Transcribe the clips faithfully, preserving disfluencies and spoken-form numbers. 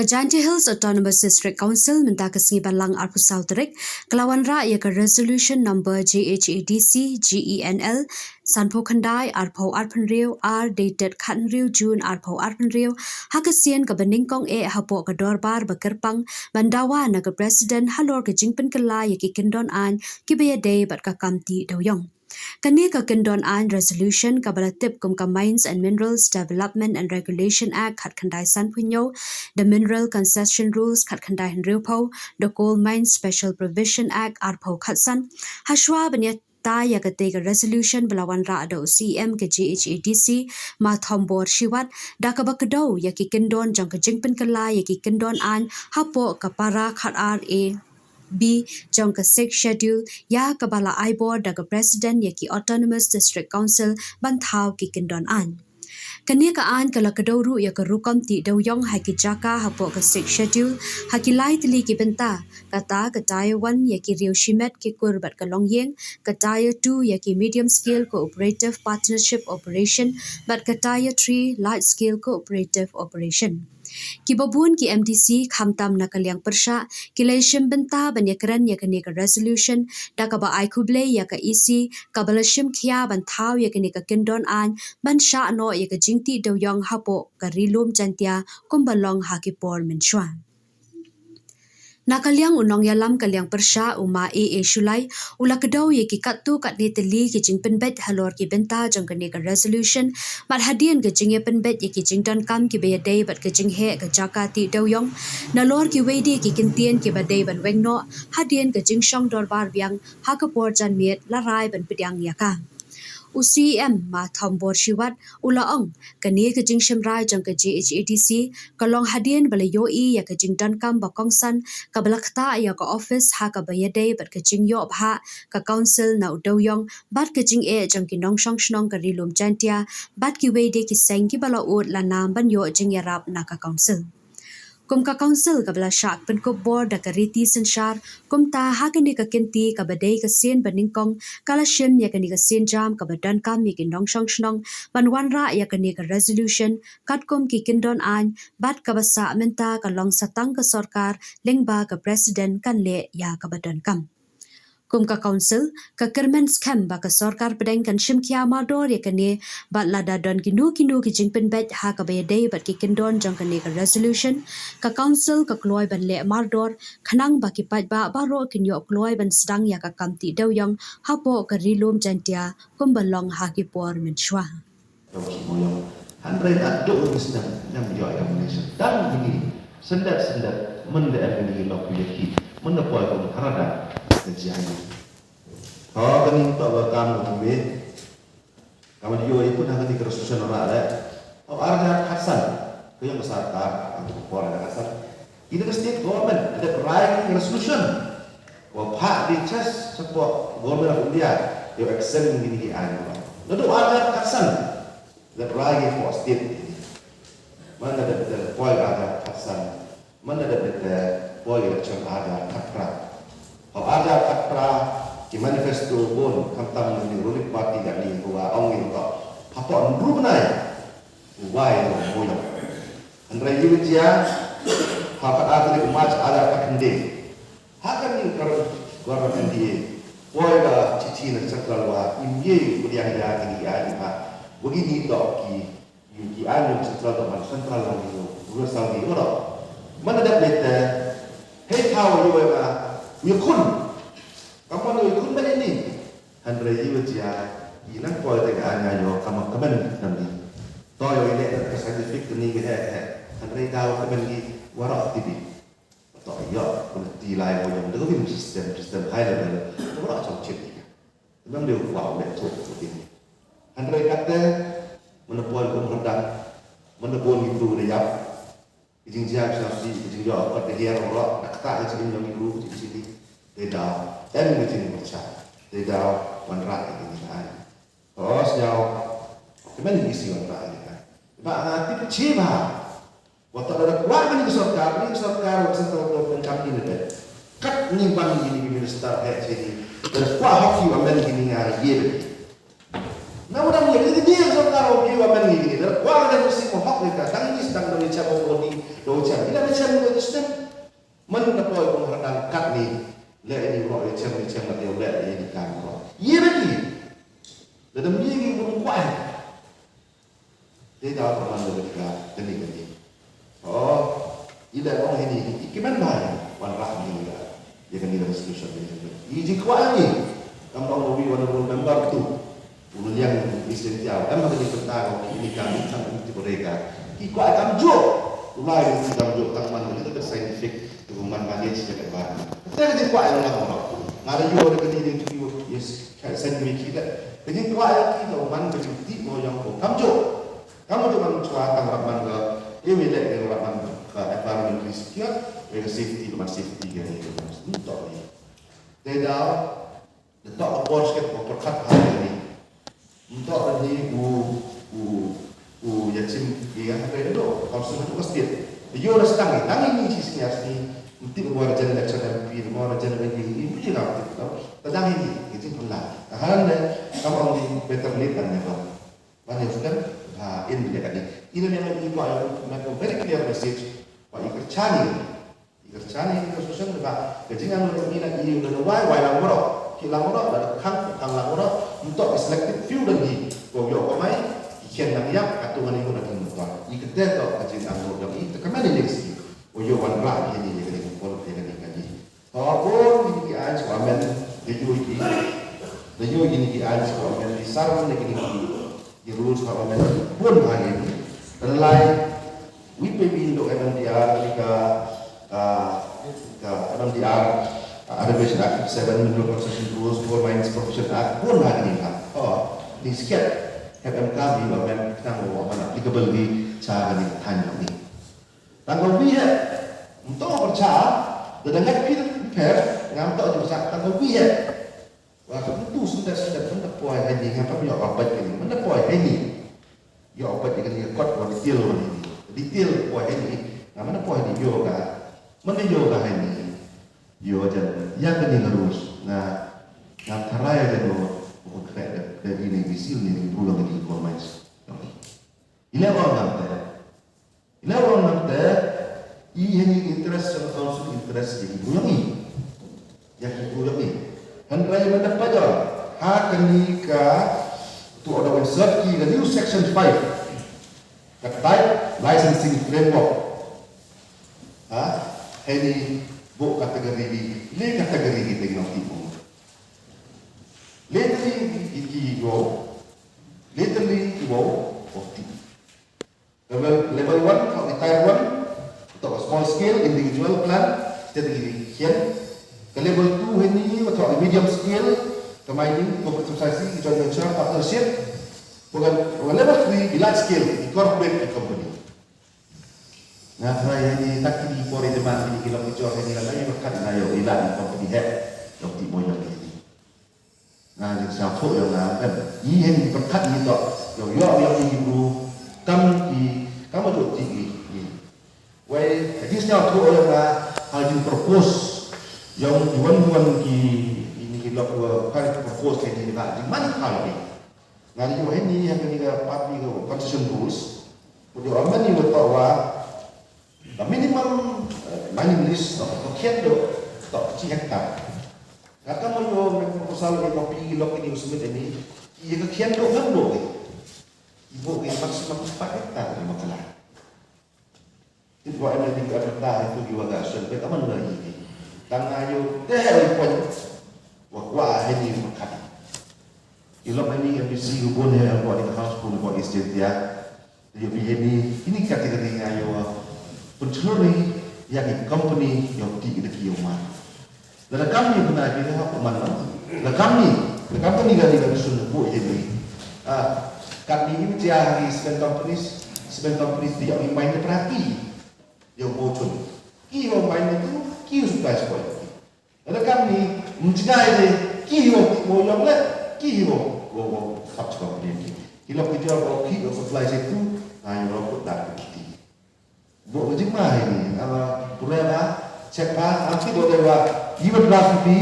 Jaintia Hills Autonomous District Council mynta ka sngi Balang arphew saw tarik ka la wanrah ïa ka resolution number J H A D C G E N L sanphew khyndai arphew arphew hynriew, ar dated khathynriew June arphew arphew hynriew, ha ka sien kaba nyngkong eh hapoh ka dorbar ba kyrpang ban dawa na ka president halor ka jingpynkylla ïa ki kyndon aiñ kiba ïadei bad ka kam tih dewïong. Kane ka kyndon aiñ resolution kaba la tip kum ka Mines and Minerals Development and Regulation Act khatkhyndai sanphew hynñiew, the Mineral Concession Rules khatkhyndai hynriewphew, the Coal Mines Special Provision Act arphew khatsan. Hashwa ban ïa ta ïa katei ka resolution ba la wanrah da u C E M ka J H A D C, Ma Thombor Shiwat, da kaba kdew ïa ki kyndon jong ka jingpynkylla ïa ki kyndon aiñ hapoh ka para khatar A B jong ka Sixth Schedule, ïa kaba la ai bor da ka president ïa ki Autonomous District Council ban thaw ki kyndon aiñ. Kane ka aiñ ka la kdew ruh ïa ka rukom tih dewïong ha ki jaka hapoh ka Sixth Schedule ha ki lai tylli ki bynta, kata ka Tier one ïa ki riew shimet, ki kur bad ka longïing, ka Tier two ïa ki medium scale cooperative partnership operation bad ka Tier three large scale cooperative operation. Kiba bun ki M D C khamtam na ka liang pyrshah ki la ïashim bynta ban ïakren ïa kane ka resolution, da kaba ai khublei ïa ka E C kaba la shim khia ban thaw ïa kane ka kyndon aiñ ban shah noh ïa ka jingtih dewïong hapoh ka Ri Lum Jaintia kumba long ha ki por mynshuwa. Na ka liang u nongïalam ka liang pyrshah, u Ma A A Shullai, u la kdew ïa ki katto katne tylli ki jingpynbeit halor ki bynta jong kane ka resolution, bad hadien ka jingïapynbeit ïa ki jingdonkam kiba ïadei bad ka jingheh ka jaka tih dewïong, nalor kiwei de ki kyntien kiba dei ban weng noh hadien ka jingshong dorbar biang ha ka por janmiet, la rai ban pdiang ïa ka. U C E M Ma Thombor Shiwat u la ong, kane ka jingshim rai jong ka J H A D C ka long hadien ba la ïohi ïa ka jingdonkam ba kongsan kaba la ktah ïa ka office ha kaba ïadei bad ka jingïoh bhah ka council na u dewïong bad ka jingeh jong ki nongshong shnong ka Ri Lum Jaintia bad kiwei de ki seng kiba la ud la nam ban ïoh jingïarap na ka council. Kum ka council kaba la shah pynkup bor da ka riti synshar, kumta ha kane ka kynti kaba dei ka sien ba nyngkong ka la shim ïa kane ka sienjam kaba donkam ïa ki nongshong shnong ban wanrah ïa kane ka resolution katkum ki kyndon aiñ, bad kaba sah mynta ka long sa tang ka sorkar lyngba ka president kan leh ïa kaba donkam. Kum ka council, ka kyrmen skhem ba ka sorkar pdeng kan shim khia mardor ïa kane, bad lada don kino kino ki jingpynbeit ha kaba ïadei bad ki kyndon jong kane ka resolution, ka council ka kloi ban leh mardor khnang ba ki paidbah baroh kin ïoh kloi ban sdang ïa ka kam tih dewïong hapoh ka Ri Lum Jaintia kumba long ha ki por mynshuwa. Ïa u Shnong Ïong. Hynrei naduh u Wisdom, nang ïoh ïa u Nation. Dang kine, sendar sendar, mynda em kine ki lok ïa ki, mynda poi kum ka radar, ka jia ïa. Ho kane to ba kam u me. Kam ïoh ïa pun ha kane ka resolution ra le. Ho ar hajar khatsan, ka ïong ka sorkar, ka por hajar khatsan. Ina ka state government, ka dep rai ka resolution. Wa phah di chest support Government of India, yow extend ni ni ai ni ba. Naduh ar hajar khatsan, dep rai ki for state. Manda dep dep poi ar hajar khatsan, manda dep dep poi election ar hajar khatphra. Ho ar hajar khatphra, ki manifesto bun, khamtam ni ruling party ka ni, wa ong ni to. Hapoh nru bnai, wai no moyong. Hynrei ïa u jia, ha ka ar tarik March ar hajar khatkhyndai. Ha kane ka Government N D A, poi ka chithi na Central wa, im ye u pdiang ïa kine ki aiñ ha, wa kine to ki, ki aiñ na Central to ban Central wa ki, rural Saudi, wa to. Manda dep leit te, hei thaw ïa wa, ïa khun. Kam pon ïa khun ban ni. Hynrei ïa u jia, i nang poi te ka aiñ ïa, kam, kamen nam ni. To ïa i ne ka scientific ni ki he, he. Hynrei daw kamen ki, waroh tibi. To ïoh, pynti lai mo ïong, da ka win system, system high level, da ka win chong chit ïa. Nang dei u kwah u leh chok u tin. Hynrei kata, mynda poi kum hordang, mynda bun ki bru da ïap, ki jingjia ki sngewsih, ki jingïoh, pat da hiar ro, da kata ki jingim ïong ki bru, ki jingchini, dei daw, em ki jingmyrcha, dei daw, wanrah ki jingim ai. Os ïaw, kmen ki si wanrah ki jingim ai. Ba nga tip chi ba, Wat la da kwah kane ka sorkar, kane ka sorkar, wat central government kam ïa ne bad. Kat ni ban ïa ne minister he ïa ne. Da kwah hok ïa u amen ïa ne nga ïa bad. Na wa dang ïa ne ka sorkar hok ïa u amen ïa ne. Da kwah ka dang si mo hok ïa ka, dang ni dang dang ïa chap body, dang Chem ila na chem ne snem. Man na poi kong hradang kat ni. Le ini ro ye chem ni chem na te le ini kan ro. Ye beti. Le dam ye ngi bun kwai. Te da ko man le ka kani kani. Oh, ila ong ini i kimen bai wan rah ni ila. Ye kani resolution ni. I ji kwai ni. Kam ong wi wan member tu. Ulu liang Eastern Tiaw, em haka ni pynta ko ki ini kami tang ini ti mereka. Ki kwah kam juk. Ulai ni ti kam juk tang man ni ta scientific tu man manage the environment. Te ka jingkwah ïa lang orang. Nga da ïoh da ka ni tu ïoh, yes, ka scientific ki da. Ka jingkwah ïa ki da man ka jingtip mo ïa ko kam juk. Kam juk man chwa tang rat man ka, eh, wi leh ka rat man ka environment risk ïa, wi ka safety, man safety ka ni ka man. Ni to ni. Te da Da toh ka por sket ko pyrkhat ha ïa ni. Ym toh da ni u, u, u ïa chim ïa ha ka ïa do, council ha ka state. Ïa da stang ni, tang ni chi sñiar sñi. Ym tip wa jan election M P, wa jan election M P, ym tip ka. Ta dang ni, ki jingpynlah. Ka halan ne, kam ong ni better late than never. Ban ïa stem, ha, in ïa ka ni. Ina ne ma i ma ïa, ma ko very clear message. Wa i kyrchan ni. I kyrchan ïa ka sosang ba ka jingangnud ïa ngi na i na wai wai lang waroh. Ki lang waroh, da khang khang lang waroh. Ym toh i selected few da ngi. Ko ïoh ko mai, i khian lang ïap, ka tu ngan i ngut da ngi motor. I kata toh ka jingangnud da ngi, ta ka mane ïa ngi. Ko ïoh wan rah ïa ngi ïa ka ni pol ïa ka ni ka ni. To bun ïa ngi ki aiñ sha amen, da ïoh ïa ki. Da ïoh ïa ngi ki aiñ sha amen, di sar ïa ngi ki. Ki rules ha ba men bun ha ïa ni. Tang lai wi pe wi ndo M M D R ni ka, ah, ka M M D R, ah, Aggregation Act seven, Mineral Concession Rules, Coal Mines Provision Act, bun ha ïa ni ha. Oh, ni skep. Hep em ka wi ba men tang wa man applicable wi cha ka ni than ni. Tang ka wi he. Ym to percha, da da ngat phi pher, ngam to ju sa tang ka wi he. Wa ka tu senda senda man da poi ha ni ngam pa ïoh ka bait ka ni man da poi ha ni. Ïoh ka bait ka ni kot wa detail wa ni. Detail poi ha ni ngam man da poi ha ni ïoh ka. Man da ïoh ka ha ni. Ïoh jan ïa ka ni ngarus nga ngam tharai jan wa ko kre da da ni ni bisil ni ni pulang ni ko mais. Ila wa ngam te. Ila wan ngan te, i hynrei interest jong council interest jong i briew jong i. Ïa ki briew jong i. Hynrei mynta pajor ha kane ka tu order of insert ki ka new section five. Ka type licensing framework. Ha? Hynrei bu category ni, le category ni te ngi nang ti mo. Literally i ki wo. Literally i wo. Of ti. Level, level one, ka tier one, ka small scale, individual plan, te da ki khian. Ka level two hynrei, ka medium scale, ka mining, cooperative society, joint venture, partnership. Ka level three, ki large scale, ki corporate, ki company. Nga try hynrei, tak ki por i demand ki lok ki jor hynrei, la ïa kat nga ïoh i la i company hep, ïoh ti mo ïoh hynrei. Nga jin sa pho ïa nga kan. I hynrei pyrkhat i to. Ïoh ïoh ïoh i bru. Kam i kam ïoh ti i. Wei, i sa pho ïa nga ha jin propose. Ïoh wan wan ki ini ki lok wa kan propose ke ni ba jin man ka ni. Nga ïoh hynrei ha ka ni ka part ni ka concession rules. Ko ïoh amendment ïoh to wa Ka minimum, eh, mining lease, no, ka khian do, to chi hektar. Kata mo yo me proposal ni mo pi lok ni usmit ni, i ka khian do ngam do ni. I bo ni maximum empat hektar ni mo kala. Ti bo em ni ka ta itu di waga sun pe kaman lo i ni. Tang ayo te he oi pon. Wa kwa he ni makat. I lok ni M D C u bon he ko ni house pun ko estate ya. Ïa phi hynrei, ini category nga ïoh, ah, pynchlur ïa ki company ïoh ti ki da ki ïoh man. Lada kam ni bna ki da hok man man. Lada kam ni, lada kam ni ga ni ga sun bu hynrei. Ah, kam ni ni tia ha ki cement companies, cement companies ti ïoh ni main de prati. Ïoh bu chun. Ki ïoh main de tu, ki ïoh supply supply. Lada kam ni, mynjngai de, ki hi wo, ki wo yong le, ki hi wo, wo, wo, khap chwa ko ni ki. Ki lok ki jor wo, ki wo supply se tu, na yong wo ko da ki ti. Bo ko jingma hi ni, ama, pura na, check pa, am ki bo de wa, yi wo draft pi,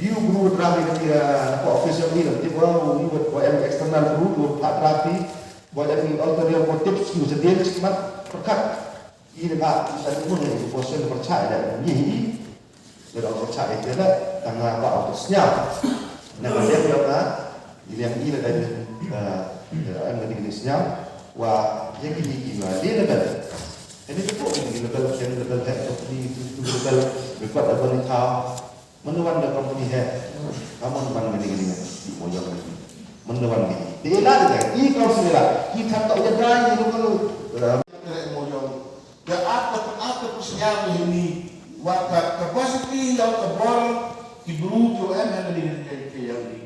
yi wo gru draft pi, na ko official ni, na ti wo, yi wo, wo em external gru, wo pa draft pi, wo em ni ulterior motives, ki wo se den, mat, perkat. I da ka i sa mun ne ko sen percaya da ni i. Da ka percaya ïa da tang ba u sñiaw. Na ka liang ïa ka i liang i da ka da em ka ni sñiaw. Wa ïa ki ni ki wa de na bel. Ini ko ni na bel ken na bel het ko ni tu na bel. Ko da ba ni thaw. Mano wan da company he. Ka mano wan da ni ni ni mo jong ni. Mano wan ni. Di ila di i kau sila. I kata ya dai ni ko. Mo jong. Ka ap ka ap ka siam ni ni. Wa ka capacity ya ka bor ki bru tu em ha ni ni ni.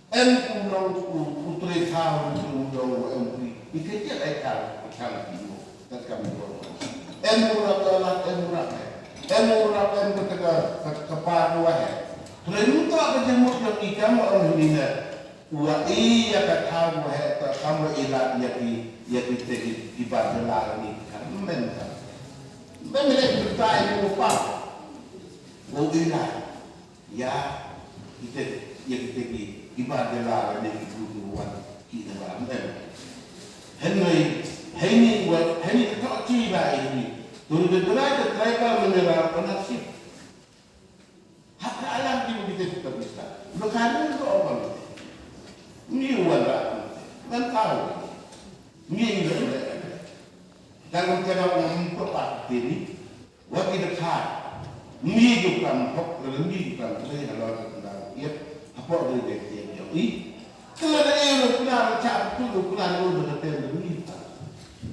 Em u nong u u tre thaw u nong u em u i ke ke ai ka ka ki mo ka ka mo. Em u rap la la em u rap. Em u rap em ka ka ka pa wa he. Tre nu ka ka je mo ka ki ka mo em ni na. Wa i ya ka thaw wa he ka ka mo i la ya ki ya ki te ki ki ba de la ni ka men ka. Men le ki ta i mo pa. O i la. Ya, kita, ya kita ki, ki ba de la ne ki tu tu wan ki na ba mem. Henry, Henry wa, Henry ka to chi ba ini. Tu de de la de trai ka mineral ownership. Hak ka alam ki kita kita bisa. Lo ka ne lo apa. Ni wan la. Nan tahu. Ni ni. Dan kita nak untuk apa ini. Wa ki da kha. Ngi ju kam pok, ngi ju kam tre, halor ka tang iet, hapoh dei dei tiang jong i. Kala da e ru kla ra cha tu ru kla ru da tem da ngi ta.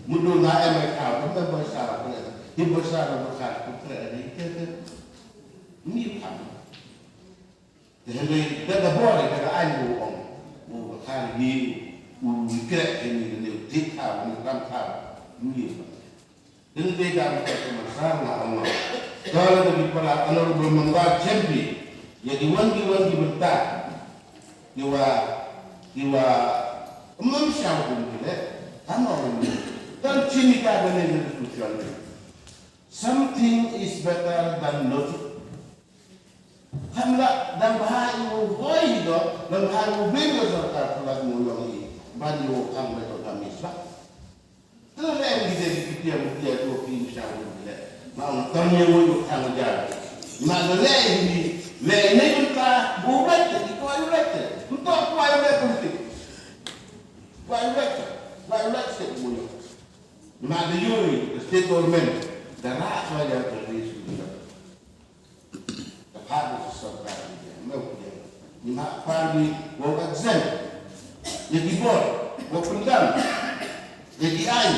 Mudu nga em ai kha, ba ba sa ra kla. Hi ba sa ra ba kha, ku tre da i te te. Ngi ju kam. Te hynrei da ka bor da ka aiñ u ong. U ka kha ri u u kre ke ni ne u tik kha u kam kha. Ni. Hynrei da ka kha ma sa nga ong. Ka la da ki para Honorable Mandat Champion. Ya ki wan ki wan ki bynta. Ki wa ki wa. Mam sha u kum ki le. Kam ong ni. Tan chini ka ba ne ni tu sha ni. Something is better than nothing. Kam la dang bha i u hoi do, dang bha i u bin do sorkar pula mo yong i ban i u kam ba to kam isba. Tele em gide ki kitia mutia to ki insha Allah. Ma ong tam ye u kam ja. Ma le le ni le ne ka bu bai te ko ai bai te. Ku to ko ai bai politik. Ko ai bai te. Ko ai bai te mo yong. Ma de yoi state government da ra ko ya ko ni su. Ka phah da ka sorkar India, me u pdiang. Ni ma phah ni wa ka zen. Ïa ki bor, wa pyndam. Ïa ki ai.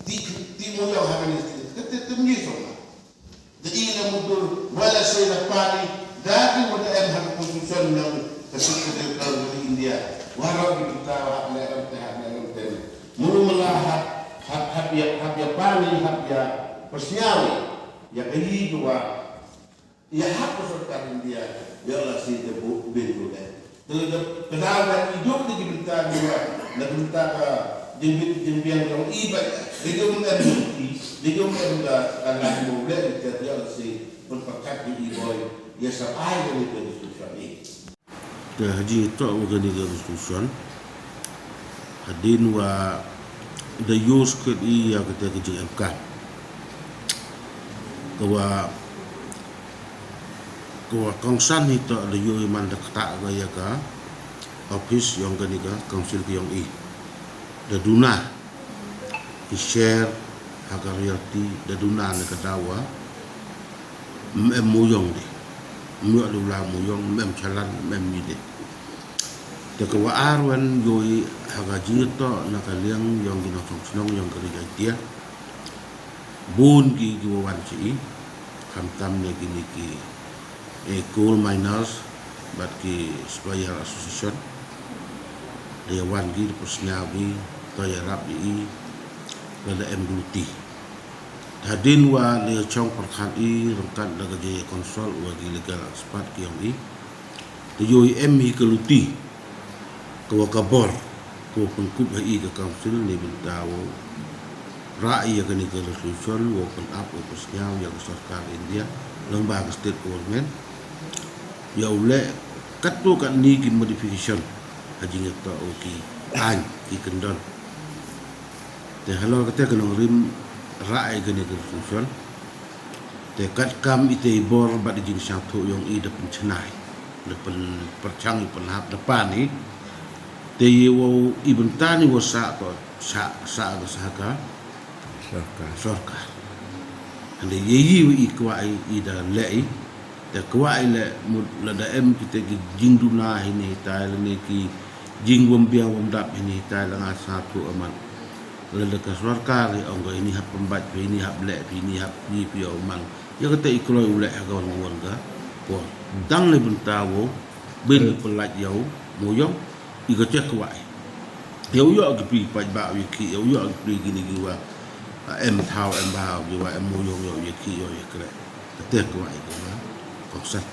Ti ti mo ïa ha ka ni ti. Ka ti ti mi so. Da i na mudur, wala sai da phah ni. Da ki wa da em ha ka constitution nang ka sik ka ka India. Wa ro ki kita wa ha ka le ram te ha ka le ram te. Mulu mala ha ha ha ïa ha ïa phah ni ha ïa persnyaw. Ïa ka yi wa Ïa hap ka sorkar India, ïa la si te bu bin bu le. Te le ka daw ka i duk de ki bynta ni wa, na bynta ka jingbit jingbiang jong i ba, de jong em i, de jong em ka, ka la mo le, de ka ïa la si pun pakat ni i boy, ïa sa ai ni ka ni su sa ni. Te ha ji to wa ka ni ka resolution. Hadien wa da use kit i ïa kata ka jingem ka. Ka wa, ka wa kongsan hi to da ïohi man da kata ka ïa ka office yong ka ni ka council ka yong i. Da duna ki share ha ka royalty da duna na ka dawa. Mem muyong de. Myo de la muyong, mem chalan, mem mi de. Te ka wa arwan yoi ha ka jingto na ka liang yong ki nong song snong yong ka ri Jaitia. Bun ki ki wa wan chi i. Kham tam ne ki ni ki, eh, coal miners, bad ki supplier association. Dia wan ki, di persnya ki, to ya rap di i, lada em duty. Hadien wa le chong pyrkhat i ryngkat da ka jingïakonsult wa ki legal expert ki ong i. Te ïohi em hi ka luti. Ka wa ka bor. Ka wa pynkup ha i ka council ne bynta wa rah ïa kane ka resolution wa pynap wa pynsngew ïa ka sorkar India lyngba ka state government. Ïa u leh katto katne ki modification ha jingïatoh wa ki aiñ ki kyndon. Te halor kata ka nongrim rah ïa kane ka resolution. Te katkam ita i bor bad i jingsngewthuh yong i da pynchna, da pynpyrchang, i pynhap, da pan i. Te ïa wow i bynta ni wow sah ko, sah, sah ka, sah ka sorkar. Sorkar. Hynrei ïa i wa i kwah i, i da leh i. Te kwah i leh mut lada em kita ki jingduna hini hitai lane ki jingwym biang wym dap hini hitai la nga sngewthuh amat. Lada ka sorkar i ong ka hini hap pynbeit, hini hap leh, hini hap ngi phi ong man. Ïa kata i kloi u leh ha ka wan wan ka por. Dang na bynta wow, bin i pynlait ïa u Mooyong, i ka check kwah i. Ïa u ïoh ki pli paidbah u ïa ki, ïa u ïoh ki pli kini ki wa, ah, em thaw em bha ki wa em Mooyong ïoh ïa ki ïoh ïa kreh. Kata kwah i ka wa. Kongsan.